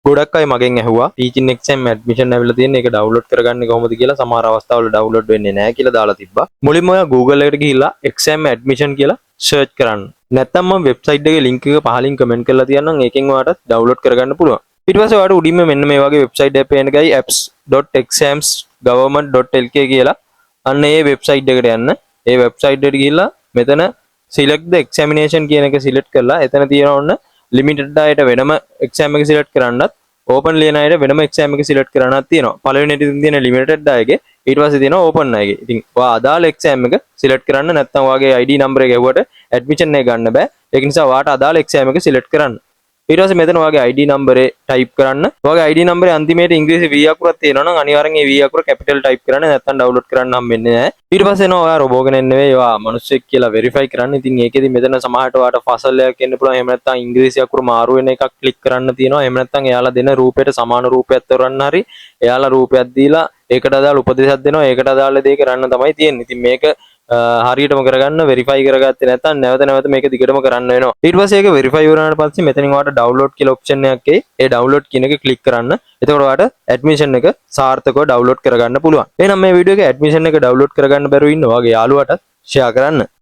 ගොඩක් අය මගෙන් ඇහුවා ටීචින් එක්සෑම් ඇඩ්මිෂන් ඇවිල්ලා තියෙන එක ඩවුන්ලෝඩ් කරගන්නේ කොහොමද කියලා. සමහර අවස්ථාවල ඩවුන්ලෝඩ් වෙන්නේ නැහැ කියලා දාලා තිබ්බා. මුලින්ම ඔයා Google එකට ගිහිල්ලා එක්සෑම් ඇඩ්මිෂන් කියලා සර්ච් කරන්න. නැත්නම් මම වෙබ්සයිට් එකේ ලින්ක් එක පහලින් කමෙන්ට් කරලා තියන්නම්. ඒකෙන් ඔයාට ඩවුන්ලෝඩ් කරගන්න පුළුවන්. ඊට පස්සේ ඔයාට උඩින්ම මෙන්න මේ වගේ වෙබ්සයිට් එකක් පේන ගයි, apps.exams.government.lk කියලා. අන්න ඒ වෙබ්සයිට් එකට යන්න. ඒ වෙබ්සයිට් එකට ගිහිල්ලා මෙතන "Select the examination" කියන එක සිලෙක්ට් කරලා එතන තියෙන ඔන්න ලිමිටඩ් අයට වෙනම එක්සෑම් එක සිලෙක්ට් කරන්නත්, ඕපන් ලියන අයට වෙනම එක්සෑම් එක සිලෙක්ට් කරන්නත් තියෙනවා. පළවෙනි එකේ තියෙන ලිමිටඩ් අයගේ, ඊට පස්සේ තියෙනවා ඕපන් අයගේ. ඉතින් ඔයා අදාළ එක්සෑම් එක සිලෙක්ට් කරන්න. නැත්නම් ඔයාගේ ID number එක ගැහුවට ඇඩ්මිෂන් එක ගන්න බෑ. ඒක නිසා ඔයාට අදාළ එක්සෑම් එක සිලෙක්ට් කරන්න. ඊට පස්සේ මෙතන ඔයාගේ ID නම්බරේ ටයිප් කරන්න. ඔයාගේ ID නම්බරේ අන්තිමේට ඉංග්‍රීසි V අකුරක් තියෙනවා නම් අනිවාර්යෙන් ඒ V අකුර කැපිටල් ටයිප් කරන්න. නැත්නම් ඩවුන්ලෝඩ් කරන්න හම්බ වෙන්නේ නැහැ. ඊට පස්සේ එනවා ඔයා රොබෝ කෙනෙක් නෙවෙයි, ඔයා මිනිස්සෙක් කියලා වෙරිෆයි කරන්න. ඉතින් ඒකෙදි මෙතන සමහරට ඔයාට ෆසල් එකක් එන්න පුළුවන්. එහෙම නැත්නම් ඉංග්‍රීසි අකුරු මාරු වෙන එකක් ක්ලික් කරන්න තියෙනවා. එහෙම නැත්නම් එයාලා දෙන රූපයට සමාන රූපයක් තෝරන්න හරි, එයාලා රූපයක් දීලා ඒකට අදාළ උපදේශයක් දෙනවා. ඒකට අදාළ දේ කරන්න තමයි තියෙන්නේ. ඉතින් මේක හරියටම කරගන්න. වෙරිෆයි කරගත්තේ නැත්නම් නැවත නැවත මේක දිගටම කරන්න වෙනවා. ඊට පස්සේ ඒක වෙරිෆයි වුණාට පස්සේ මෙතනින් ඔයාලට ඩවුන්ලෝඩ් කියලා ඔප්ෂන් එකක් එයි. ඒ ඩවුන්ලෝඩ් කියන එක ක්ලික් කරන්න. එතකොට ඔයාලට ඇඩ්මිෂන් එක සාර්ථකව ඩවුන්ලෝඩ් කරගන්න පුළුවන්. එහෙනම් මේ වීඩියෝ එක ඇඩ්මිෂන් එක ඩවුන්ලෝඩ් කරගන්න බැරුව ඉන්න ඔයාගේ යාළුවාට ෂෙයා කරන්න.